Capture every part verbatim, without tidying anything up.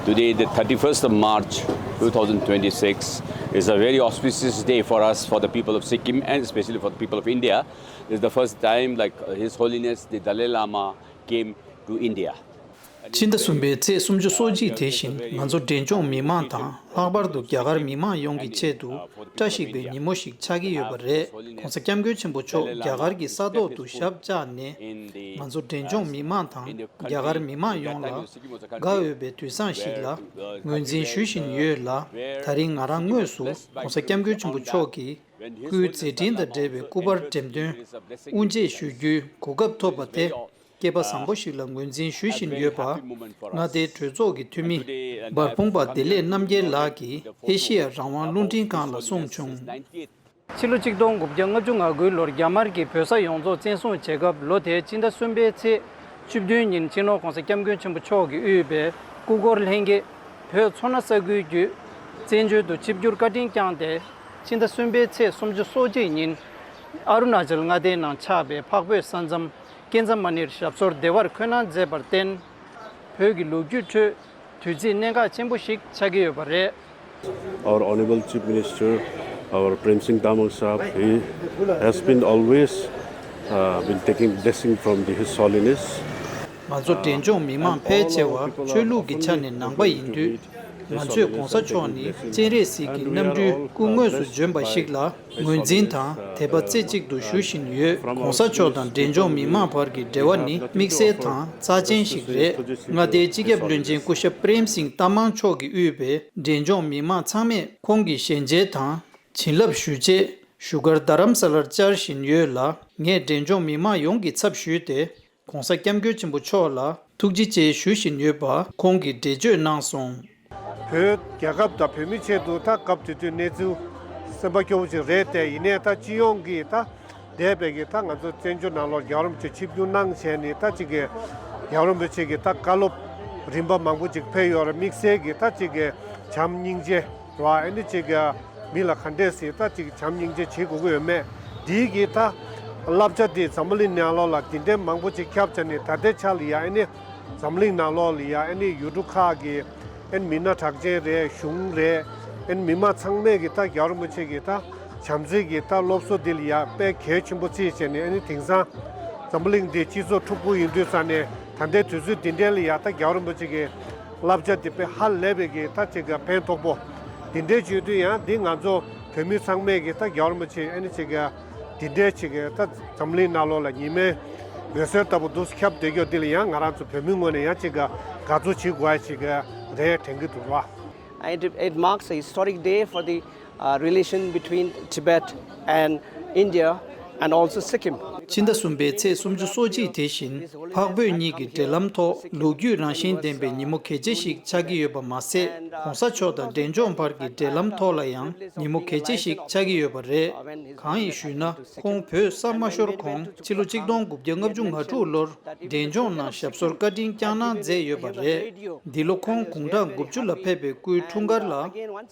Today, the thirty-first of March two thousand twenty-six, is a very auspicious day for us, for the people of Sikkim, and especially for the people of India. It's the first time, like, uh, His Holiness the Dalai Lama came to India. ཕྱི་ཟླ་གསུམ་པའི་ཚེས་སུམ་ཅུ་སོ་གཅིག་དེ་བཞིན་ང་ཚོ་འབྲས་ལྗོངས་མི་མང་དང་ལྷག་པར་དུ་རྒྱ་གར་མི་མང་ཡོངས་ཀྱི་ཆེད་དུ་བཀྲ་ཤིས་པའི་ཉིན་མོ་ཞིག་ཆགས་ཀྱི་ཡོད་པ་རེད། ༸གོང་ས་༸སྐྱབས་མགོན་ཆེན་པོ་མཆོག་རྒྱ་གར་གྱི་ས་ཐོག་ཏུ་ཞབས་བཅགས་ནས། ང་ཚོ་འབྲས་ལྗོངས་མི་མང་དང་རྒྱ་གར་མི་མང་ཡོངས་ལ་དགའ་འོས་པའི་དུས་བཟང་ཞིག་ལ་ངོས་འཛིན་ཞུ་བཞིན་ཡོད་ལ། ད་རིང་ང་རང་དངོས་སུ་༸གོང་ས་༸སྐྱབས་མགོན་ཆེན་པོ་མཆོག་གི་སྐུའི་མཛད་འཕྲིན་དང་འབྲེལ་བའི་སྐུ་པར་འགྲེམས་སྟོན་དབུ་འབྱེད་ཞུ་རྒྱུའི་གོ་སྐབས་ཐོབ་པ་དེ་སྐལ་པ་བཟང་པོ་ཞིག་ལ་ངོས་འཛིན་ཞུ་བཞིན་ཡོད་པ། མངའ་སྡེའི་གྲོས་ཚོགས་ཀྱི་འཐུས་མི་འབར་ཕུང་པ་བདེ་ལེགས་རྣམ་རྒྱལ་ལགས་ཀྱིས་ཨེ་ཤེ་ཡ་རང་དབང་རླུང་འཕྲིན་ཁང་ལ་གསུངས་བྱུང་། ཕྱི་ལོ་ཆིག་སྟོང་དགུ་བརྒྱ་ལྔ་བཅུ་ང་དགུའི་ལོར་རྒྱ་དམར་གྱིས་བོད་ས་ཡོངས་རྫོགས་བཙན་བཟུང་བྱེད་སྐབས། ལོ་དེའི་ཕྱི་ཟླ་གསུམ་པའི་ཚེས་བཅུ་བདུན་ཉིན་སྤྱི་ནོར་༸གོང་ས་༸སྐྱབས་མགོན་ཆེན་པོ་མཆོག་གིས་དབུས་པའི་སྐུ་འཁོར་ལྷན་རྒྱས་བོད་མཚོ་སྣ་ས་ཁུལ་བརྒྱུད་བཙན་བྱོལ་དུ་ཆིབས་བསྒྱུར་བཀའ་དྲིན་བསྐྱངས་ཏེ། ཕྱི་ཟླ་གསུམ་པའི་ཚེས་སུམ་ཅུ་སོ་གཅིག་ཉིན་ཨ་རུ་ན་ཅལ་མངའ་སྡེའི་ནང་ཆགས་པའི་འཕགས་བོད་ས་མཚམས་ཀན་ཛ་མ་ནིར་ཞབས་སོར་བདེ་བར་འཁོད་གནང་མཛད་པར་བརྟེན། བོད་ཀྱི་ལོ་རྒྱུས་ཁྲོད་དུས་ཚིགས་གནད་འགག་ཆེན་པོ་ཞིག་ཆགས་ཀྱི་ཡོད་པ་རེད། Our Honorable Chief Minister, our Prem Singh Tamang Sahab, he has been always uh, been taking blessing from the, His Holiness. ང་ཚོ་འབྲས་ལྗོངས་མི་མང་ཕལ་ཆེ་བ་ཆོས་ལུགས་ཀྱི་ཆ་ནས་ནང་པ་ཡིན་དུས། ང་ཚོས་༸གོང་ས་མཆོག་ནི་སྤྱན་རས་གཟིགས་ཀྱི་རྣམ་སྤྲུལ་སྐུ་དངོས་སུ་བྱོན་པ་ཞིག་ལ་ངོས་འཛིན་དང་དད་པ་རྩེ་གཅིག་ཏུ་ཞུ་བཞིན་ཡོད། ༸གོང་ས་མཆོག་དང་འབྲས་ལྗོངས་མི་མང་བར་གྱི་འབྲེལ་བ་ནི་དམིགས་བསལ་དང་རྩ་ཆེན་ཞིག་རེད། མངའ་སྡེའི་སྤྱི་ཁྱབ་བློན་ཆེན་སྐུ་ཞབས་པྲེམ་སིང་ཏ་མང་མཆོག་གིས་དབུས་པའི་འབྲས་ལྗོངས་མི་མང་ཚང་མས་ཁོང་གི་ཞལ་མཇལ་དང་། བྱིན་རླབས་ཞུ་ཆེད་བཞུགས་སྒར་རྡ་རམ་ས་ལར་བཅར་བཞིན་ཡོད་ལ། ངས་འབྲས་ལྗོངས་མི་མང་ཡོངས་ཀྱི་ཚབ་ཞུས་ཏེ། ༸གོང་ས་༸སྐྱབས་མགོན་ཆེན་པོ་མཆོག་ལ་ཐུགས་རྗེ་ཆེ་ཞུ་བཞིན་ཡོད་པ་ཁོང་གིས་འགྲེལ་བརྗོད་གནང་སོང་། བོད་རྒྱལ་ཁབ་དང་བོད་མིའི་ཆེད་དུ་ད་སྐབས་དེ་དུས་གནས་ཚུལ་སེམས་པ་སྐྱོ་བོ་ཅིག་རེད་དེ། ཡིན་ནའི་ད་སྤྱི་ཡོངས་ཀྱི་ད་འདས་པའི་གི་ད་ང་ཚོ་བཙན་བྱོལ་ནང་ལོགས་རྒྱལ་བ་རིན་པོ་ཆེ་ཆིབས་བསྒྱུར་གནང་བྱས་ནས། ད་ཅིག་གི་རྒྱལ་བ་རིན་པོ་ཆེ་གི་ད་བཀའ་སློབ་རིམ་པ་མང་པོ་ཅིག་ཕེབས་ཡོད་རེད། དམིགས་བསལ་གྱི་ད་ཅིག་གི་བྱམས་སྙིང་རྗེ་ར། ཨ་ནི་ཅིག་གི་མི་ལ་ག་འདྲས་སེ་ད་ཅིག་བྱམས་སྙིང་རྗེ་བྱེད་དགོས་ཀྱི་ཡོད་མེད། འདིའི་གི་ད་བསླབ་བྱ་འདི་འཛམ་བུ་གླིང་ནང་ལོགས་ལ་འདི་འདྲའི་མང་པོ་ཅིག་ཁྱབ་བྱས་ནས། ད་ལྟའི་ཆ་ལ་ཡ་ཨ་ནི་འཛམ་བུ་གླིང་ནང་ལོགས་ལ་ཡ་ཨ་ནི་ཡུལ་གྲུ་ཁག་གི་ཨ་ནི་མི་སྣ་གྲགས་ཅན་རེད། གཞུང་རེད། ཨ་ནི་མི་མང་ཚང་མས་གི་ད་རྒྱལ་བ་རིན་པོ་ཆེ་གི་ད་བྱམས་བརྩེ་གི་ད་སློབ་གསོ་འདི་ལ་ཡ་དཔེ་གལ་ཆེན་པོ་བརྩིས་བྱས་ནས། ཨ་ནི་དེང་སང་འཛམ་བུ་གླིང་འདི་སྤྱི་ཚོགས་འཁྲུག་པོ་ཡིན་དུས་ཙ་ནས། ད་ལྟའི་དུས་ཚོད་འདི་འདྲའི་ལ་ཡ་ད་རྒྱལ་བ་རིན་པོ་ཆེ་གི་བསླབ་བྱ་འདི་དཔེ་ཧ་ལས་པའི་གི་ད་ཅིག་གི་ཕན་ཐོགས་པོ་འདི་འདྲའི་བརྗོད་དུས། ཡང་འདི་ང་ཚོ་བོད་མི་ཚང་མས་གི་ད་རྒྱལ་བ་རིན་པོ་ཆེ་ཨ་ནི་ཅིག་གི་འདི་འདྲའི་ཅིག་གི་ད་འཛམ་གླིང་ནང་ལོགས་ལ་ཉི་མའི་འོད་ཟེར་ལྟ་བུ་འདུག་ཁྱབ་བསྡད་ཀྱོག་འདི་ལ་ཡང་ང་རང་ཚོ་བོད་མི་ངོས་ནས་ཡང་ཅིག་གི་དགའ་ཚོར་བྱེད་དགོས་ཡ་ཅིག་གི་རེད་དྲན་གི་འདུག་བ། It, it marks a historic day for the uh, relation between Tibet and India and also Sikkim. ཕྱི་ཟླ་གསུམ་པའི་ཚེས་སུམ་ཅུ་སོ་གཅིག་དེ་བཞིན་འཕགས་བོད་གཉིས་ཀྱི་འབྲེལ་ལམ་ཐོག་ལོ་རྒྱུས་རང་བཞིན་ལྡན་པའི་ཉིན་མོ་གལ་ཆེ་ཞིག་ཆགས་ཀྱི་ཡོད་པ་མ་ཟད། ༸གོང་ས་མཆོག་དང་འབྲས་ལྗོངས་བར་གྱི་འབྲེལ་ལམ་ཐོག་ལ་ཡང་ཉིན་མོ་གལ་ཆེ་ཞིག་ཆགས་ཀྱི་ཡོད་པ་རེད། གང་ཡིན་ཞུས་ན། ཁོང་བོད་ས་མ་ཤོར་གོང་ཕྱི་ལོ་ཆིག་སྟོང་དགུ་བརྒྱ་ལྔ་བཅུ་ང་དྲུག་ལོར་འབྲས་ལྗོངས་ནང་ཞབས་སོར་བཀའ་དྲིན་བསྐྱངས་གནང་མཛད་ཡོད་པ་རེད། འདི་ལོ་ཁོང་དགུང་གྲངས་དགུ་བཅུ་ལ་ཕེབས་པའི་སྐུའི་འཁྲུངས་སྐར་ལ།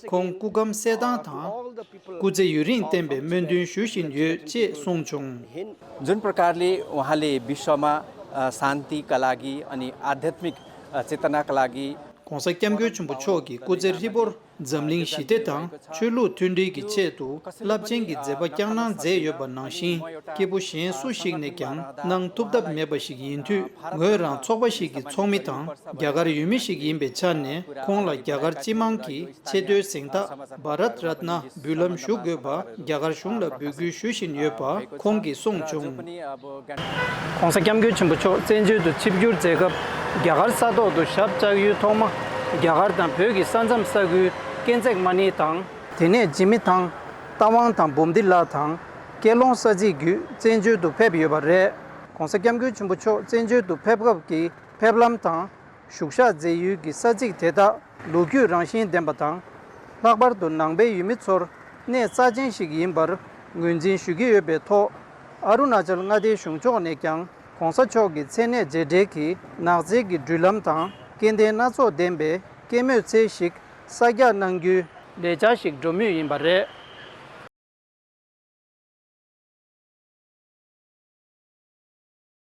ཁོང་སྐུ་ཁམས་གསལ་ཐང་དང་། སྐུ་ཚེ་ཡུན་རིང་བརྟན་པའི་སྨོན་འདུན་ཞུ་བཞིན་ཡོད་ཅེས་གསུངས་བྱུང་། जुन प्रकारले उहाँले विश्वमा अ, शान्तिका लागि अनि आध्यात्मिक अ, चेतनाका लागि ༸གོང་ས་༸སྐྱབས་མགོན་ཆེན་པོ་མཆོག་གིས་སྐུ་ཚེ་ཧྲིལ་པོར་འཛམ་གླིང་ཞི་བདེ་དང་ཆོས་ལུགས་མཐུན་སྒྲིལ་གྱི་ཆེད་དུ་རླབས་ཆེན་གྱི་མཛད་པ་བསྐྱངས་གནང་མཛད་ཡོད་པ་ནང་བཞིན། སྐྱེས་བུ་གཞན་སུ་ཞིག་ནས་ཀྱང་གནང་ཐུབ་ཐབས་མེད་པ་ཞིག་ཡིན་དུས། ངོས་རང་ཚོགས་པ་ཞིག་གི་ཚོགས་མི་དང་རྒྱ་གར་ཡུལ་མི་ཞིག་ཡིན་པའི་ཆ་ནས། ཁོང་ལ་རྒྱ་གར་སྤྱི་དམངས་ཀྱི་ཆེས་མཐོའི་གཟེངས་རྟགས་བྷ་རཏ་རཏ་ན་འབུལ་ལམ་ཞུ་དགོས་པ་རྒྱ་གར་གཞུང་ལ་འབོད་སྐུལ་ཞུ་བཞིན་ཡོད་པ་ཁོང་གིས་གསུངས་བྱུང་། ༸གོང་ས་༸སྐྱབས་མགོན་ཆེན་པོ་མཆོག་བཙན་བྱོལ་དུ་ཆིབས་བསྒྱུར་མཛད་སྐབས། རྒྱ་གར་ས་ཐོག་ཏུ་ཞབས་བཅགས་ཡུལ་ཐོག་མ་རྒྱ་གར་དང་བོད་ཀྱི་ས་མཚམས་ས་ཁུལ་ཀན་ཛེག་མ་ནི་དང་། དེ་ནས་ཇི་མི་ཐང་། རྟ་དབང་དང་འབུམ་སྡེ་ལ་དང་། ཀེ་ལོང་ས་ཚིགས་བརྒྱུད་བཙན་བྱོལ་དུ་ཕེབས་ཡོད་པ་རེད། ༸གོང་ས་༸སྐྱབས་མགོན་ཆེན་པོ་མཆོག་བཙན་བྱོལ་དུ་ཕེབས་སྐབས་ཀྱི་ཕེབས་ལམ་དང་། བཞུགས་ཤག་མཛད་ཡུལ་གྱི་ས་ཚིགས་དེ་དག་ལོ་རྒྱུས་རང་བཞིན་ལྡན་པ་དང་། ལྷག་པར་དུ་ནང་པའི་ཡུལ་མི་ཚོར་གནད་རྩ་ཅན་ཞིག་ཡིན་པར་ངོས་འཛིན་ཞུ་གི་ཡོད་པའི་ཐོག་ཨ་རུ་ན་ཅལ་མངའ་སྡེའི་གཞུང་ཕྱོགས་ནས་ཀྱང་༸གོང་ས་མཆོག་གི་མཚན་གནས་མཇལ་འཕྲད་ཀྱི་ནགས་ཚལ་གྱི་འགྲུལ་ལམ་དང་། སྐྱེ་ལྡན་སྣ་ཚོགས་ལྡན་པའི་སྐྱེད་མོས་ཚལ་ཞིག་གསར་རྒྱག་གནང་རྒྱུའི་ལས་འཆར་ཞིག་འགྲོ་མུས་ཡིན་པ་རེད།